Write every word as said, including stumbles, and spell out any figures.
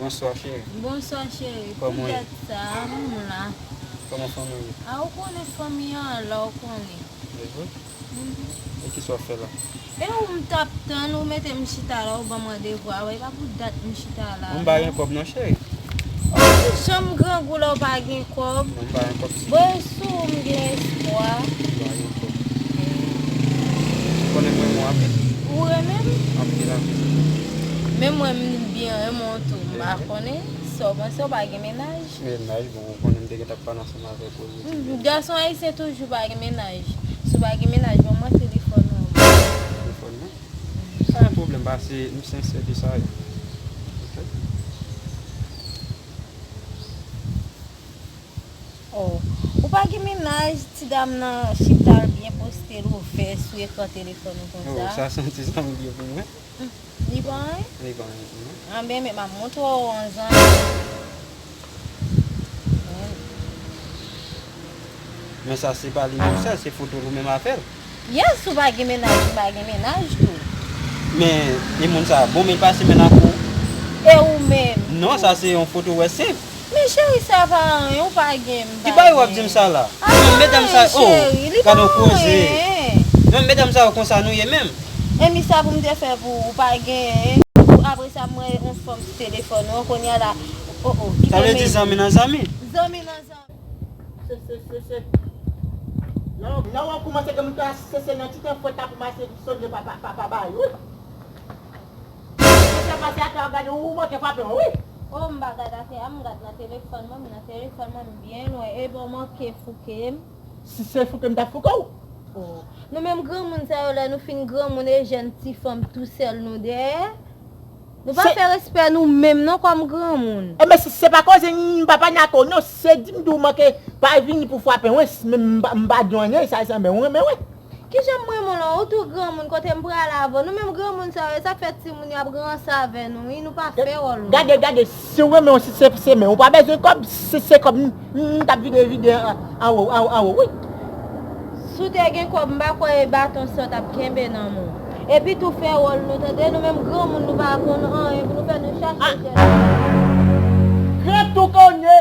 Bonswa, cheri. Bonswa, cheri. Pou dat sa, m la. Kòman fanmi w ye? A, ou konnen fanmi an la, ou konnen. E vre? Mhm. E kisa w ap fè la? E ou m t ap tann, ou mete m chita la, ou ban m randevou a, e pa pou dat m chita la. Mwen m pa gen kòb non, cheri. Ou ti janm grangou la, ou pa gen kòb. Mwen m pa gen kòb. Bon, e sou ou m gen espwa. Mwen m pa gen kòb. Ou konnen m renmen w anpil. Ou renmen m? Anpil, anpil. Men mwen, m byen renmen w tou. M pa konnen. Sa w panse, w pa gen mennaj? Mennaj, bon, ou konnen m te gentan pale ansanm avèk ou, ou di mennaj. Gason ayisyen toujou pa gen mennaj. Si w pa gen mennaj, ban mwen telefòn ou. Telefòn mwen? Pa gen pwoblèm, pase m sensè de sa yo. Ok. Oh, ou pa gen mennaj, ti dam nan chita l byen poste l ouvè sou ekran telefòn ou konsa. Oh, sa se yon ti zanmi li ye pou mwen. Li pa anyen? Li pa anyen pou mwen. Anben, men m ap montre w yon zanmi. Men sa se pa li menm sèl, se foto l ou menm avè l. Yes, ou pa gen mennaj, m pa gen mennaj tou. Men, e moun sa, bon, men l pase men nan kou. E ou menm? Non, sa se yon foto wè senp. Men cheri, sa pa anyen, ou pa gen, m pa gen. Ki bagay w ap di m sa la? Ou menm medam sa, oh, gade yon koze. Ou menm medam sa yo konsa nou ye menm. E mi sa pou m te fè pou ou, ou pa genyen. Apre sa, m wè yon fanm sou telefòn ou, kounye a la, oh, oh, kite men. Sa vle di zanmi nan zanmi? Zanmi nan zanmi. Se, se, se, se. Lè w, lè w kòmanse gen moun k ap sese nan ti tan fwèt la pou mache sonde pa, pa, pa, pa ba yo, wi. Mesye pase atè a gade ou manke frape w, wi. Oh, m pa gad atè a, m gad nan telefòn mwen, m nan telefòn mwen, m byen lwen. E bon, manke fouke m. Si se fouke m t ap fouke w. Oh. Nou menm granmoun sa yo, lè nou fin granmoun e jèn ti fanm tousèl nou dèyè. Nou pa fè respè nou menm non kòm granmoun. Enben, se, se pa koze m pa pale ak ou non, se di m di w manke pa vini pou frape w, men m pa, m pa di w anyen, sa sanble w renmen w. Kijan m renmen w la? Ou tou granmoun, kote m prale avè w? Nou menm granmoun sa yo, sa k fè timoun yo ap ranse avè nou, wi, nou pa fè wòl nou. Gade, gade, si w renmen w, si se, se men, ou pa bezwen kòb, si se kòb, m, m t ap vide, vide an, anwo, anwo, anwo, wi. Si w te gen kòb, m pa kwè e baton sa w t ap kenbe nan men w. Epi tou fè wòl nou, tande, nou menm granmoun, nou pa konn anyen pou nou fè, nou chache jèn. Krèt ou konye!